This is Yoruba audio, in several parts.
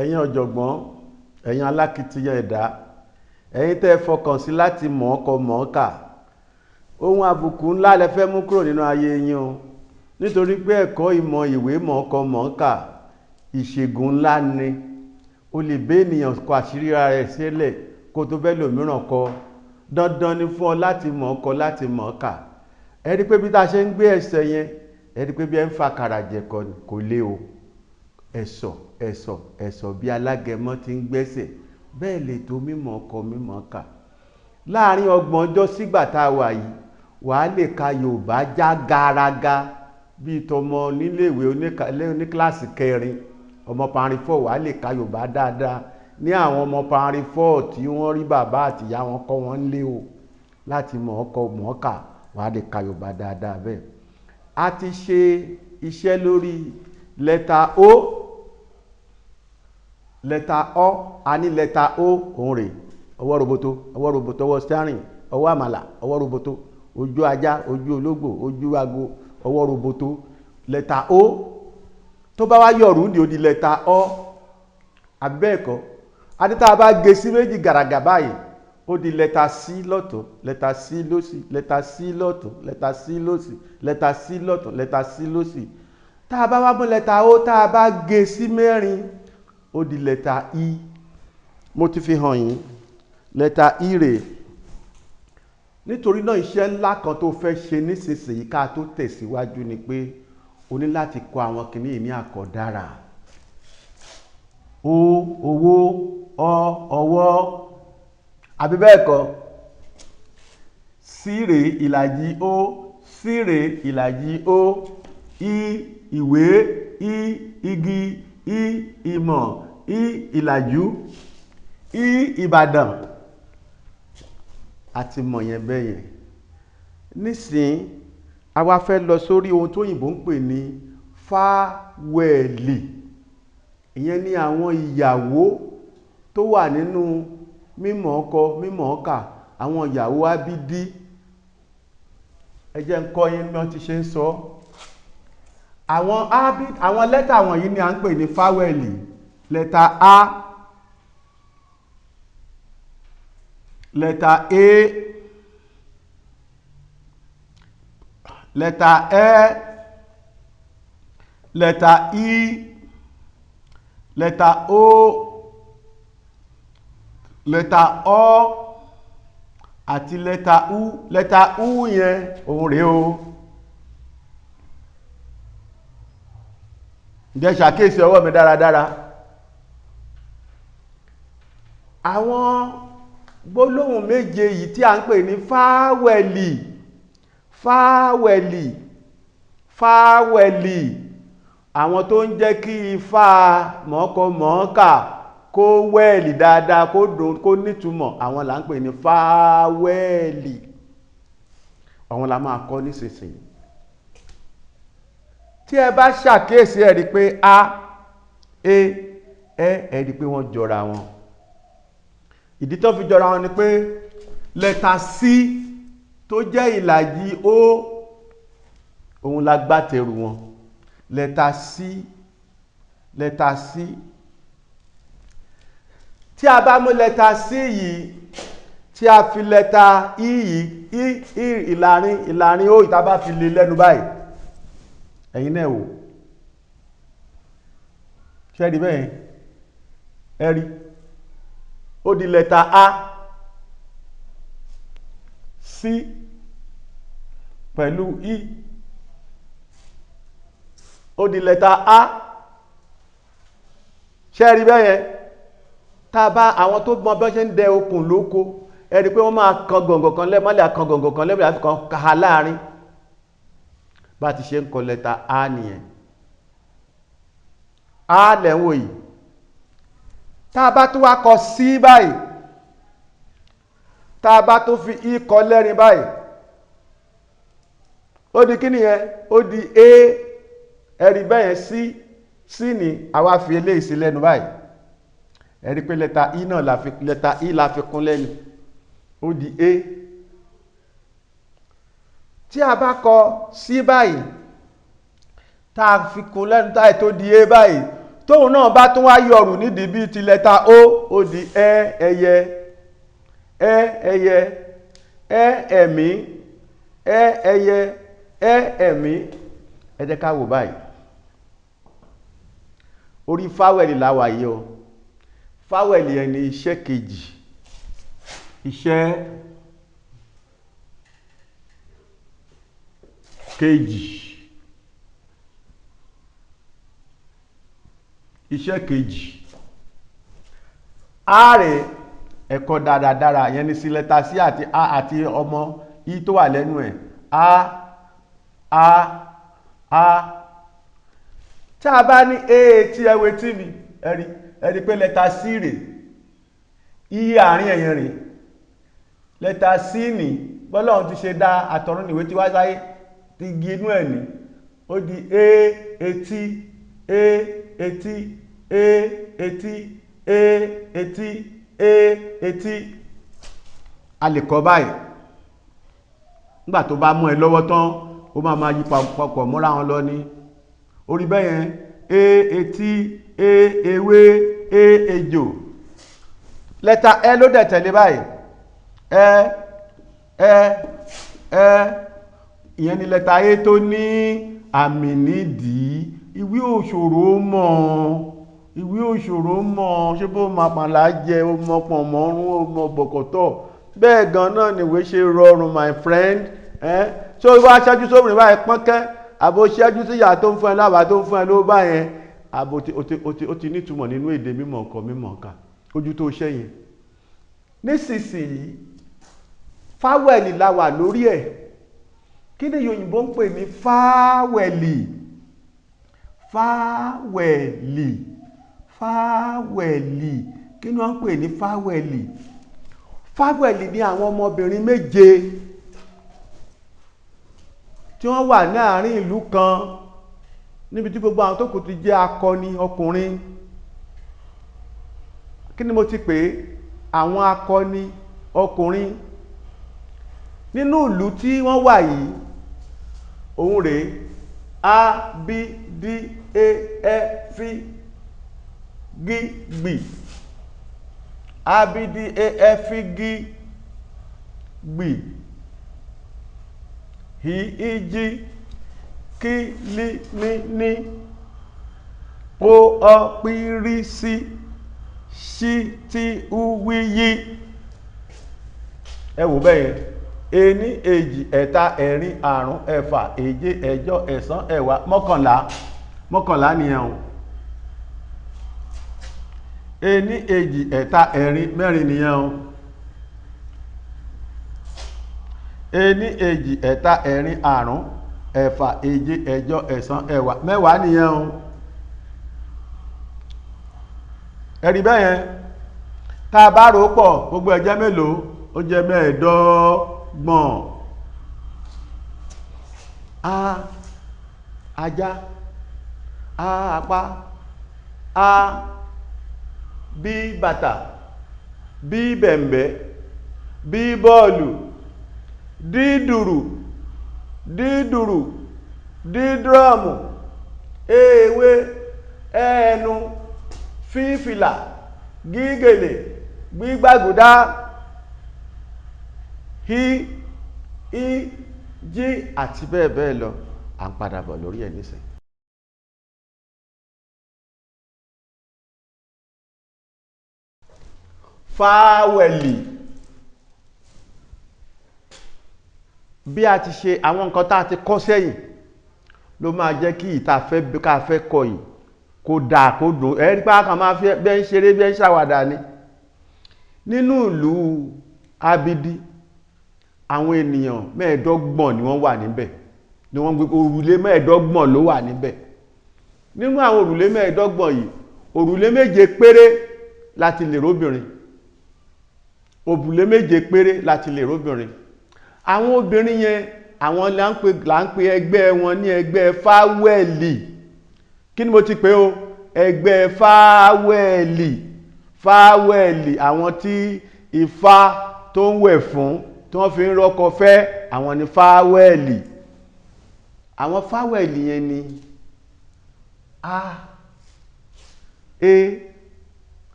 Ẹ̀yin ọ̀jọ̀gbọ́n, ẹ̀yin alákìtiyan ẹ̀dá, ẹ̀yin tẹ́ ẹ fọkàn sí láti mọ̀ọ́kọ mọ̀ọ́kà, ohun àbùkù ńlá lẹ fẹ́ mú kúrò nínú ayé yín o. Nítorí pé ẹ̀kọ́ ìmọ̀ ìwé mọ̀ọ́kọ mọ̀ọ́kà ìṣègùn ńlá ni. O lè bá ènìyàn kọ àṣírí ara rẹ̀ sílẹ̀ kó tó bẹ́ẹ̀ lòmíràn kọ. Dandan ni fún ọ láti mọ̀ọ́kọ láti mọ̀ọ́kà. Ẹ rí pé bí tá a ṣe ń gbé ẹsẹ̀ yẹn, ẹ rí pé bí ẹ ń fa kàrà jẹ̀kọ kò le o. Ẹ̀sọ̀, ẹ̀sọ̀, ẹ̀sọ̀ bí alágẹmọ ti ń gbẹ́sẹ̀, bẹ́ẹ̀ lè tó mímọ̀ ọkọ mímọ̀ kà. Láàárín ọgbọ̀n ọjọ́ sígbà tá a wà yìí, wà á lè ka Yorùbá já garaga bí tọmọ nílé ìwé oníkíláàsì kẹrin, ọmọ primary four, wà á lè ka Yorùbá dáadáa. Ní àwọn ọmọ primary four tí wọ́n rí bàbá àti ìyá wọn kọ́ wọn lé o láti mọ̀ ọkọ mọ̀ kà, wà á lè ka Yorùbá dáadáa bẹ́ẹ̀. A ti ṣe iṣẹ́ lórí lẹ́tà O, lẹ́tà Ọ, a ní lẹ́tà O, òun rè, ọwọ́ roboto, ọwọ́ roboto, ọwọ́ steering, ọwọ́ àmàlà, ọwọ́ roboto, ojú ajá, ojú ológbò, ojú ago, ọwọ́ roboto, lẹ́tà O. Tó bá wá yọ̀rù ní ó di lẹ́tà Ọ, àbí bẹ́ẹ̀ kọ́. A ní tá a bá gé sí méjì gàràgà báyìí, ó di lẹ́tà C lọ́tọ̀, lẹ́tà C lósì, lẹ́tà C lọ́tọ̀, lẹ́tà C lósì, lẹ́tà C lọ́tọ̀, lẹ́tà C lósì. Tá a bá wá mú lẹ́tà O, tá a bá gé sí mẹ́rin, ó di lẹ́tà I. Mo ti fi hàn yín lẹ́tà I rè. Nítorí náà iṣẹ́ ńlá kan tó fẹ́ ṣe nísinsìnyí ká tó tẹ̀síwájú ni pé o ní láti kọ àwọn kìnìún yìí ní àkọdára. O, owó, ọ, ọwọ́, àbí bẹ́ẹ̀ kọ́. Sí rè ìlàjì O, sí rè ìlàjì O, I ìwé, I igi, I ìmọ̀, I ìlàjú, I Ìbàdàn. A ti mọ̀ yẹn bẹ́ẹ̀ yẹn. Nísìnyí, a wá fẹ́ lọ sórí ohun tó òyìnbó ń pè ní fáwẹ̀lì. Ìyẹn ni àwọn ìyàwó tó wà nínú mímọ̀ ọkọ, mímọ̀ ọkà, àwọn ìyàwó ábídí. Ẹ jẹ́ ń kọ́ yín bí wọ́n ti ṣe ń sọ. Àwọn lẹ́tà wọ̀nyí ni à ń pè ní fáwẹ̀lì. Lẹ́tà A, lẹ́tà A, lẹ́tà Ẹ, lẹ́tà I, lẹ́tà O, lẹ́tà Ọ àti lẹ́tà U. Lẹ́tà U yẹn òun rèé o. Ǹjẹ́ ṣàkíyèsí ọwọ́ mi dáradára. Àwọn gbólóhùn méje yìí tí a ń pè ní fáwẹ̀lì, fáwẹ̀lì, fáwẹ̀lì, àwọn tó ń jẹ́ kí ifá mọ̀ọ́kọ-mọ̀ọ́kà kó wẹ́ẹ̀lì dáadáa, kó dùn, kó nítumọ̀, àwọn là ń pè ní fáwẹ̀lì. Àwọn la máa kọ́ nísinsìnyí. Tí ẹ bá ṣàkíyèsí ẹ rí pé A, E, Ẹ, ẹ rí pé wọ́n jọra wọn. Ìdí tó fi jọra wọn ni pé lẹ́tà C tó jẹ́ ìlàjì O, òun la gbátẹrù wọn. Lẹ́tà C, lẹ́tà C. Tí a bá mú lẹ́tà C yìí, tí a fi lẹ́tà I yìí, I, I, ìlàrin, ìlàrin O, ìta bá fi lé lẹ́nu báyìí, ẹ̀yin náà wò. Ṣé ẹ rí bẹ́ẹ̀? Ẹ rí. Ó di lẹ́tà A, C pẹ̀lú I. Ó di lẹ́tà A. Ṣé ẹ rí bẹ́ẹ̀ yẹn? Tá a bá àwọn tó mọ bí wọ́n ṣe ń dẹ okùn lóko, ẹ rí pé wọ́n máa kan gọ̀ǹgọ̀ kan lẹ́mọ́lẹ̀, kan gọ̀ǹgọ̀ kan lẹ́mọ́lẹ̀, àfi kan ká láàrin. Bá ti ṣe ń kọ lẹ́tà A nìyẹn. A lẹ̀ ń wò yìí. Tá a bá tún wá kọ C báyìí, tá a bá tún fi I kọ lẹ́rin báyìí, ó di kí nìyẹn? Ó di A. Ẹ rí bẹ́ẹ̀ yẹn, C, C ni àwa fi eléyìí sí lẹ́nu báyìí. Ẹ rí pé lẹ́tà I náà la fi, lẹ́tà I la fi kún lẹ́nu. Ó di A. Tí a bá kọ C báyìí, tá a fi kún lẹ́nu táyì tó di A báyìí, Tóun náà bá tún wá yọrù nídìí bíi ti lẹ́tà O, ó di ẹ ẹyẹ, ẹ ẹyẹ, ẹ ẹ̀mí, ẹ ẹyẹ, ẹ ẹ̀mí. Ẹ jẹ́ ká wò báyìí. Orí fáwẹ̀lì la wà yìí o. Fáwẹ̀lì yẹn ni iṣẹ́ kejì. Iṣẹ́ kejì. Iṣẹ́ kejì. A rè ẹ̀kọ́ dáradára, yẹn ni sí lẹ́tà C àti A àti ọmọ I tó wà lẹ́nu ẹ̀. A, A, A. Tí a bá ní A tí ẹ wo etí mi, ẹ rí pé lẹ́tà C rè, I àárín ẹ̀yẹn rè. Lẹ́tà C ní bọ́lọ́run ti ṣe dá àtọ̀run níwé tí wá sáyé ti gi inú ẹ̀ ní. Ó di A etí, A etí, A etí, A etí, A etí. A lè kọ báyìí. Nígbà tó bá mú ẹ lọ́wọ́ tán, ó máa máa yí papọ̀ mọ́ra wọn lọ ní. Orí bẹ́ẹ̀ yẹn, A etí, A ewé, A ejò. Lẹ́tà Ẹ ló dẹ̀ tẹ̀lé báyìí. Ẹ, Ẹ, Ẹ. Ìyẹn ni lẹ́tà A tó ní àmì nídìí. Ìwé òṣòro mọ̀, ìwé òṣòro mọ̀, ṣé bó máa pàlà jẹ, ó mọ pọ̀nmọ́rún, ó mọ bọ̀kọ̀tọ̀. Bẹ́ẹ̀ gan náà ni ìwé ṣe rọrùn, my friend. Ṣé o bá ṣẹ́jú sóbìnrin báyìí pọ́nkẹ́? Àbò ṣẹ́jú sí ìyá tó ń fún ẹ lábàá tó ń fún ẹ ló bá yẹn. Àbò ó ti nítumọ̀ nínú èdè mímọ̀ nǹkan mímọ̀ nǹkan. Ojú tó ṣẹ́ yẹn. Nísinsìnyí, fáwẹ̀lì la wà lórí ẹ̀. Kí ni Yorùbá ń pè ní fáwẹ̀lì? Fáwẹ̀lì. Fáwẹ̀lì. Kí ni wọ́n ń pè ní fáwẹ̀lì? Fáwẹ̀lì ni àwọn ọmọbìnrin méje tí wọ́n wà ní àárín ìlú kan níbi tí gbogbo àwọn tó kù ti jẹ́ akọni ọkùnrin. Kí ni mo ti pè é? Àwọn akọni ọkùnrin. Nínú ìlú tí wọ́n wà yìí, òun rèé A B D E F G G. A B D E F G G. H I J K L M N O Ọ P R S Ṣ T U W Y. Ẹ wò bẹ́ẹ̀ yẹn. Ení, èjì, ẹ̀ta, ẹ̀rin, àrún, ẹ̀fà, èje, ẹ̀jọ, ẹ̀sán, ẹ̀wá, mọ́kànlá. Mọ́kànlá nìyẹn o. Ení, èjì, ẹ̀ta, ẹ̀rin, mẹ́rin nìyẹn o. Ení, èjì, ẹ̀ta, ẹ̀rin, àrún, ẹ̀fà, èje, ẹ̀jọ, ẹ̀sán, ẹ̀wá, mẹ́wàá nìyẹn o. Ẹ̀rí bẹ́ẹ̀ yẹn. Tá a bá rò ó pọ̀, gbogbo ẹ̀ jẹ́ mélòó? Ó jẹ́ mẹ́ẹ̀ẹ́dọ́gbọ̀n. A ajá, A apá, A B bàtà, B bẹ̀m̀bẹ̀, B bọ́ọ̀lù, D dùrù, D dùrù, D dúrọ́ọ̀mù, E ewé, Ẹ ẹnu, F fìlà, G gèlè, gbígbàgùdá, H I J àti bẹ́ẹ̀ bẹ́ẹ̀ lọ. À ń padà bọ̀ lórí ẹ̀ nísìnyí. Fáwẹ̀lì. Bí a ti ṣe àwọn nǹkan tá a ti kọ́ sẹ́yìn ló máa jẹ́ kí ìta fẹ́ ká fẹ́ kọ yìí kó dáa kó dùn. Ẹ rí pé a kàn máa fi bẹ́ẹ̀ ń ṣeré bẹ́ẹ̀ ń ṣàwàdà ni. Nínú ìlú Abidi, àwọn ènìyàn mẹ́ẹ̀ẹ́dọ́gbọ̀n ni wọ́n wà níbẹ̀. Ni wọ́n gbé òrùlé mẹ́ẹ̀ẹ́dọ́gbọ̀n ló wà níbẹ̀. Nínú àwọn òrùlé mẹ́ẹ̀ẹ́dọ́gbọ̀n yìí, òrùlé méje péré láti lè róbìnrin. Òrùlé méje péré láti lè róbìnrin. Àwọn obìnrin yẹn, àwọn là ń pè ẹgbẹ́ wọn ní ẹgbẹ́ fáwẹ̀lì. Kí ni mo ti pè o? Ẹgbẹ́ fáwẹ̀lì. Fáwẹ̀lì, àwọn tí Ifá tó ń wẹ̀ fún, tí wọ́n fi ń rọ́kọ fẹ́, àwọn ni fáwẹ̀lì. Àwọn fáwẹ̀lì yẹn ni A, E,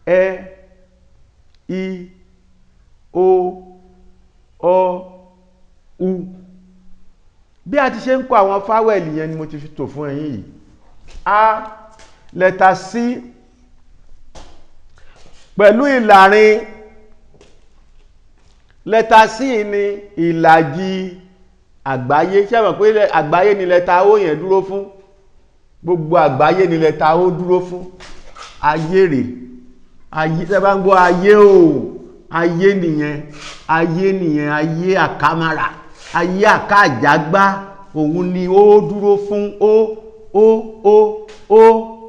Ẹ, I, O, Ọ, U. Bí a ti ṣe ń kọ àwọn fáwẹ̀lì yẹn ni mo ti fi tò fún ẹ̀yin yìí. A, lẹ́tà C pẹ̀lú ìlàrin. Lẹ́tà C ni ìlàjì àgbáyé. Ṣé mọ̀ pé àgbáyé ni lẹ́tà O yẹn dúró fún? Gbogbo àgbáyé ni lẹ́tà O dúró fún. Ayé rè, ayé, tẹ́ bá ń gbọ́ ayé o, ayé nìyẹn, ayé nìyẹn, ayé àkàmàrà, ayé àkàjàgbá, òun ni ó dúró fún. O, O, O, O,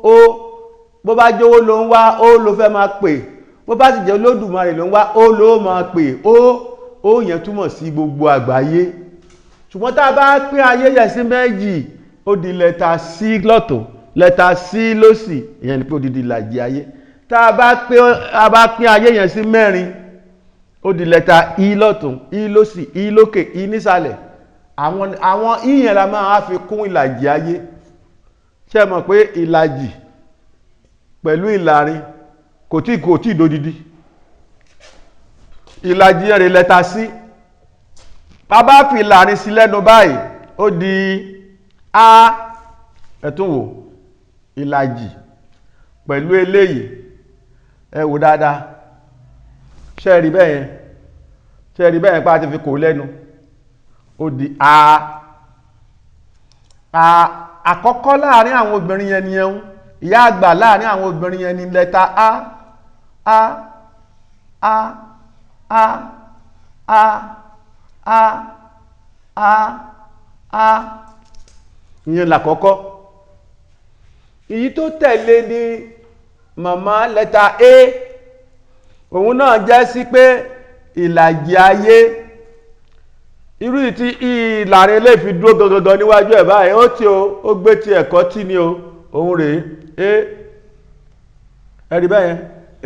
O. Bó bá jówó ló ń wá, ó ló fẹ́ máa pè. Bó bá sì jẹ́ Olódùmarè ló ń wá, ó ló máa pè. Ó, Ó yẹn túmọ̀ sí gbogbo àgbáyé. Ṣùgbọ́n tá a bá pín ayé yẹn sí méjì, ó di lẹ́tà C lọ́tún, lẹ́tà C lósì, ìyẹn ni pé ó di ìlàjì ayé. Tá a bá pín ayé yẹn sí mẹ́rin, ó di lẹ́tà I lọ́tún, I lósì, I lókè, I nísàlẹ̀. Àwọn I yẹn la máa fi kún ìlàjì ayé. Ṣé ẹ mọ̀ pé ìlàjì pẹ̀lú ìlàrin kò tí dodidi? Ìlàjì yẹn rè lẹ́tà C. Bá bá fi ìlàrin sí lẹ́nu báyìí, ó di A. Ẹ tún wò, ìlàjì pẹ̀lú eléyìí, ẹ wò dáadáa. Ṣé ẹ rí bẹ́ẹ̀ yẹn? Ṣé ẹ rí bẹ́ẹ̀ yẹn pé a ti fi kò lẹ́nu? Ó di A. A àkọ́kọ́ láàrin àwọn obìnrin yẹn ni ẹun ìyá àgbà láàrin àwọn obìnrin yẹn ni lẹ́tà A, A, A, A, A, A, A, A. Ìyẹn làkọ́kọ́. Èyí tó tẹ̀lé ni màmá lẹ́tà A. Òun náà jẹ́ sí pé ìlàjì ayé. Irú tí ìlàrin lè fi dúró gangan níwájú ẹ̀ báyìí, ó tí o, ó gbé ti ẹ̀kọ́ tí ni o, òun rèé. A, ẹ̀rí bẹ́yẹn. A,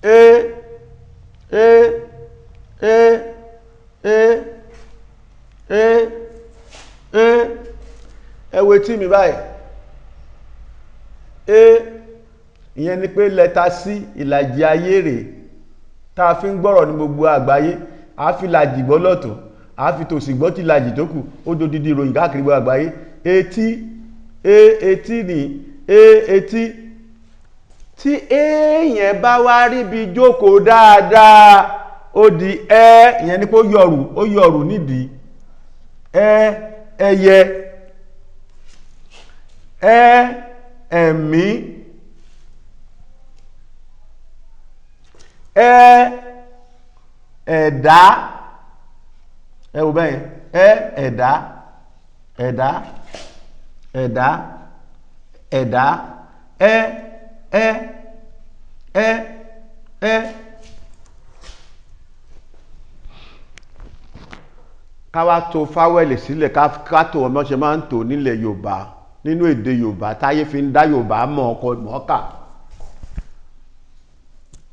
A, A, A, A, A, A. Ẹ wo etí mi báyìí. A, ìyẹn ni pé lẹ́tà C, ìlàjì ayé rèé tá a fi ń gbọ́rọ̀ ní gbogbo àgbáyé. A fi làjì gbọ́ lọ́tún, a fi tòsì gbọ́ ti làjì tó kù, ó dodidi ìròyìn káàkiri gbogbo àgbáyé. Etí A, etí ní A, etí. Tí A yẹn bá wá ríbi jókòó dáadáa, ó di ẹ. Ìyẹn ni pé ó yọrù, ó yọrù nídìí. Ẹ, ẹyẹ. Ẹ, ẹ̀mí. Ẹ, ẹ̀dá. Ẹ wò bẹ́yẹn. Ẹ, ẹ̀dá, ẹ̀dá, ẹ̀dá, ẹ̀dá. Ẹ, ẹ, ẹ, ẹ. Ká wá to fáwẹ́lì sílẹ̀, ká tó wọn bí wọ́n ṣe máa ń tò nílẹ̀ Yorùbá, nínú èdè Yorùbá táyé fi ń dá Yorùbá mọ̀ ọkọ mọ̀ọ́kà.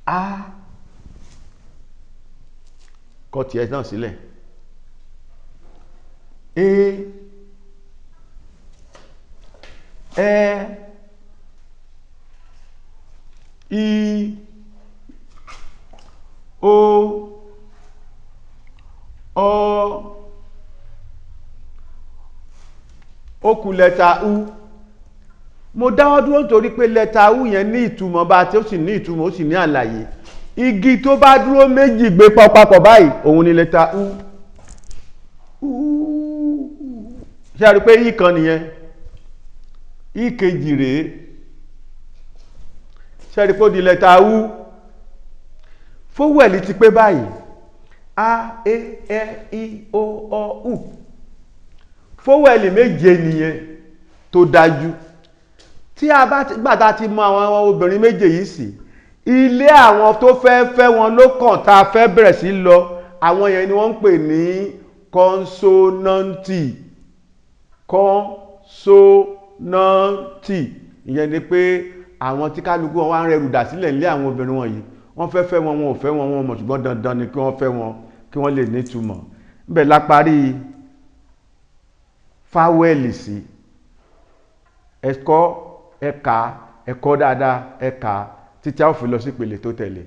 A, kọ tiẹ̀ náà sílẹ̀. E, Ẹ, I, O, Ọ. Ó kù lẹ́tà U. Mo dáwọ́ dúró nítorí pé lẹ́tà U yẹn ní ìtumọ̀ bá tí ó sì ní ìtumọ̀, ó sì ní àlàyé. Igi tó bá dúró méjì gbé papọ̀ báyìí, òun ni lẹ́tà U. Ṣé a rí pé I kan nìyẹn? I kejì rèé. Ṣé a rí pé ó di lẹ́tà U? Fówẹ̀lì ti pé báyìí. A, E, Ẹ, I, O, Ọ, U. Fówẹ̀lì méje nìyẹn tó dájú. Tí a bá ti gbà tá ti mọ àwọn obìnrin méje yìí sí, ilé àwọn tó fẹ́ fẹ́ wọn ló kàn tá a fẹ́ bẹ̀rẹ̀ sí lọ. Àwọn yẹn ni wọ́n ń pè ní kọ́nsọ́nọ́ǹtì. Kọ́nsọ́nọ́ǹtì, ìyẹn ni pé àwọn tí kálukú wọn wá ń rẹrù dà sílẹ̀ nílé àwọn obìnrin wọ̀nyí. Wọ́n fẹ́ fẹ́ wọn, wọn ò fẹ́ wọn, wọn mọ̀, ṣùgbọ́n dandan ni kí wọ́n fẹ́ wọn kí wọ́n lè nítumọ̀. Níbẹ̀ la parí fáwẹ́lì sí. Ẹ̀kọ́ Ẹ kà á, ẹ kọ́ dáadáa, ẹ kà á títí a ó fi lọ sí ìpele tó tẹ̀lé.